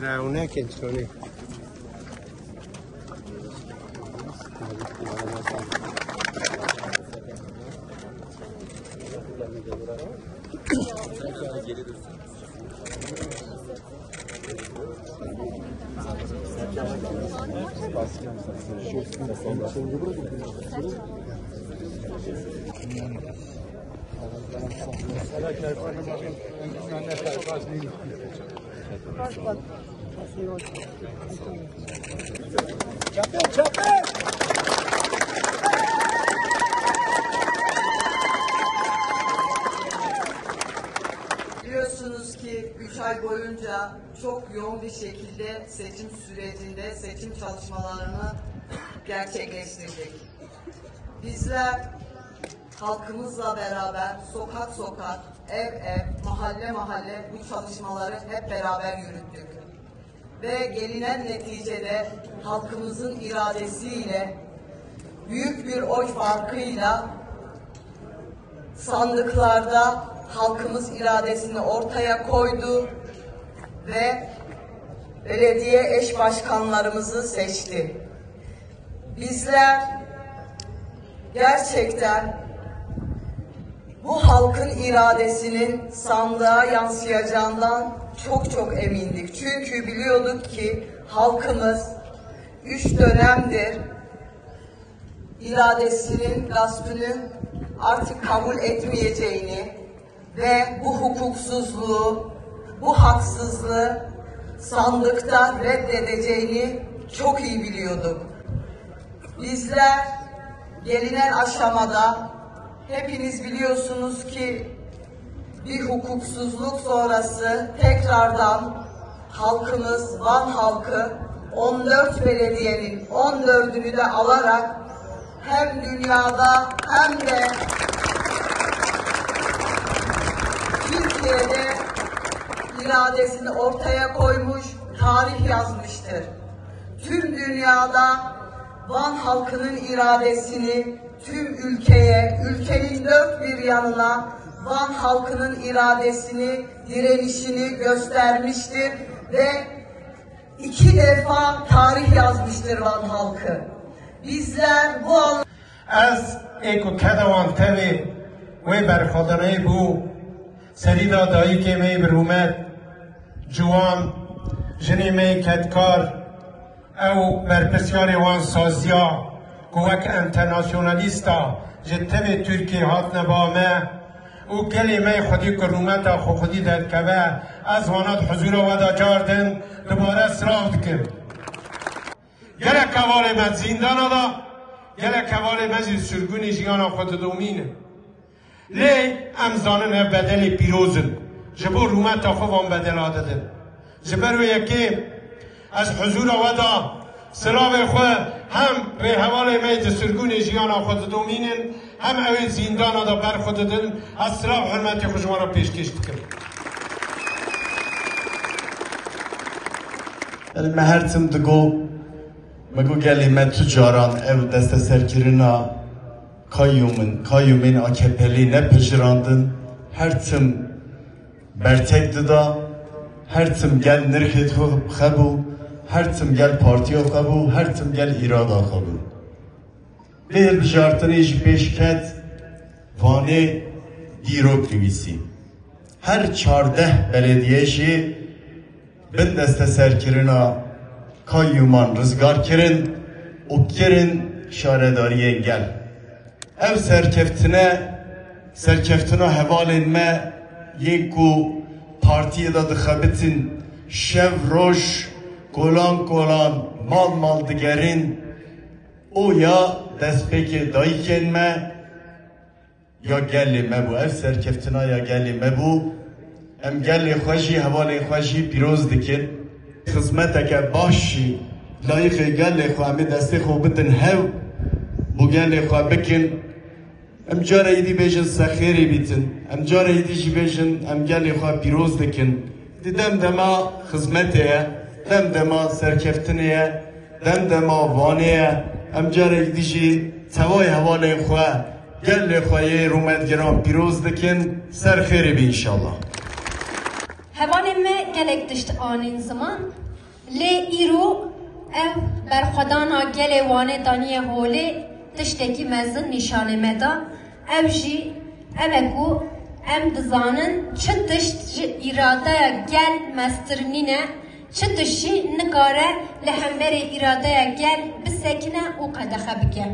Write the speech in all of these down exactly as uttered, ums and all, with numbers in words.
Rewnek çonê. Biliyorsunuz ki üç ay boyunca çok yoğun bir şekilde seçim sürecinde seçim çalışmalarını gerçekleştirdik. Bizler halkımızla beraber sokak sokak, ev ev, mahalle mahalle bu çalışmaları hep beraber yürüttük. Ve gelinen neticede halkımızın iradesiyle büyük bir oy farkıyla sandıklarda halkımız iradesini ortaya koydu ve belediye eş başkanlarımızı seçti. Bizler gerçekten bu halkın iradesinin sandığa yansıyacağından çok çok emindik. Çünkü biliyorduk ki halkımız üç dönemdir iradesinin gaspını artık kabul etmeyeceğini ve bu hukuksuzluğu, bu haksızlığı sandıkta reddedeceğini çok iyi biliyorduk. Bizler gelinen aşamada hepiniz biliyorsunuz ki bir hukuksuzluk sonrası tekrardan halkımız, Van halkı on dört belediyenin on dördünü de alarak hem dünyada hem de Türkiye'de iradesini ortaya koymuş, tarih yazmıştır. Tüm dünyada Van halkının iradesini tüm ülkeye, ülkenin dört bir yanına Van halkının iradesini, direnişini göstermiştir ve iki defa tarih yazmıştır Van halkı. Bizler bu an- Ez ê ku keda wan tevê wê berxwedaneyê bû, serî da dayikê me yê bi rûmet, ciwan, jinê me yê kedkar, ew berpirsyarê wan saziya ku wek enternasyonalîsta ji tevê Tirkiyê hatine ba me û gelê me yê xwedî ku rûmeta xwe xwedî derdikeve, ez wana di huzûra we de car din dubare silav dikim. Gelek hevalê me zîndana de, gelek hevalê me jî sirgûnê jiyana xwe didomînin. Lê em zanin ev bedelê pîroz in. Ji bo rûmeta xwe van bedela didin. Ji ber wê yekê ez huzûra we de silavê xwe hem rêhevalê me di sirgûnê jiyana xwe didomînin, hem ew ê zîndana de ber xwe didin. Ez silav hurmetê xwe ji wan re pêşkêş dikim. Yanî me her tim digo, me got gelê me tu caran ev desteserkirina kayyûmin, kayyûmên A K P'lî nepijirandin, her tim bertek dida, her tim gel nirxê xwe bû, her tim gel partiya xwe bû, her tim gel îrada xwe bû. Vê hilbijartinê jî pêş ket, Vanê dîrok nivîsî. Her çardeh belediye jî bin desteserkirina kayyûman rizgar kirin û kirin şaredariyên gel. Ev serkeftine, serkeftina hevalên me yên ku partiyê de dixebitin, şev roj kolan kolan, mal mal digerin, û ya destpêkê dayikên me, ya gelê me bû, ev serkeftina ya gelê me bû. Em gelê xwe jî, hevalên xwe jî pîroz dikin. Xizmeteke baş jî layîqê gelê xwe, em ê destê xwe bidin hev, bo gelê xwe bikin. Em cara êdî bêjin ser xêrê bîtin. Em cara êdî jî bêjin em gelê xwe pîroz dikin. Di dem dema xizmetê ye, dem dema serkeftinê ye, dem dema Wanê ye. Em carek dî jî tevayê hevalên xwe, gelê xwe yê rûmetgiran pîroz dikin, ser xêrê bî înşallah. Hevalên me gelek tişt anîn ziman, lê îro ev berxwedana gelê Wanê daniye holê tiştekî mezin nîşanê me da. Ev jî ev e ku em dizanin çi tişt ji îradeya gel mestir nîne, çi tişt jî nikare li hemberî îradeya gel bisekine û qedexe bike.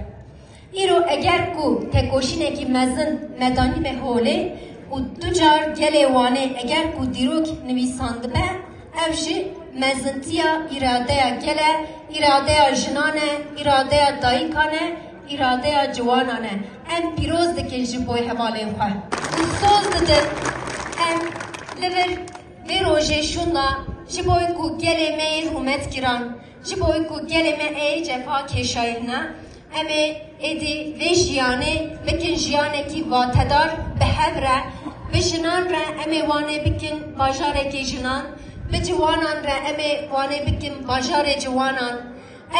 Îro eger ku tekoşînekî mezin me danîbe holê û du car gelê Wanê eger ku dîrok nivîsandibe, ev jî mezintiya îradeya gel e, îradeya jinan e, îradeya dayikan e, îradeya ciwanan e. Em pîroz dikin ji bo hevalên xwe û soz didin em li vir vê rojê şûnda ji bo ku gelê me yê rûmetgiran, ji bo ku gelê me ê cefa kêşayî hene, em ê êdî vê jiyanê bikin jiyanekî watedar bi hev re, bi jinan re em ê Wanê bikin bajarekê jinan, bi ciwanan re em ê Wanê bikin bajarê ciwanan,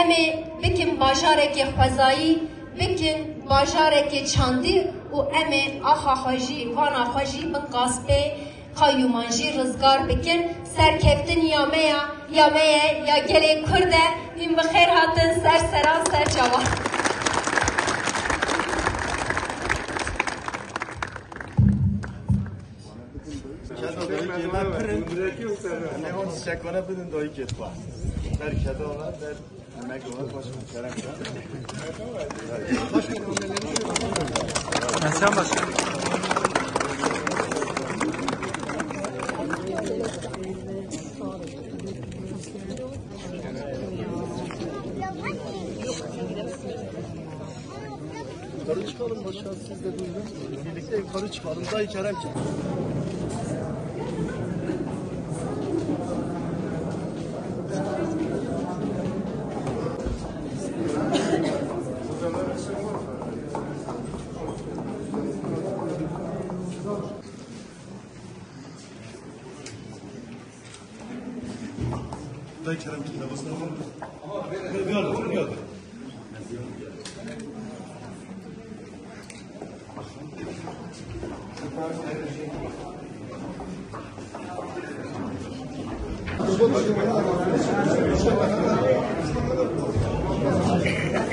em ê bikin bajarekê xwezayî, bikin bajarekê çandî û em ê axa xwe jî, vana xwe jî bin gaspê, Qayûman jî rizgar bikin. Serkeftin ya me ya, ya me ye, ya gelê Kurd e. Hûn bi xêr hatin ser seran ser çavan. Çekone bidin dayikê xwe. Ber keda ve ber Mesut Başkan. Yukarı çıkalım başkan, siz de buyurun. Birlikte yukarı çıkalım. Dayı Kerem çık. Dayı Kerem çık. Gel, gel, gel.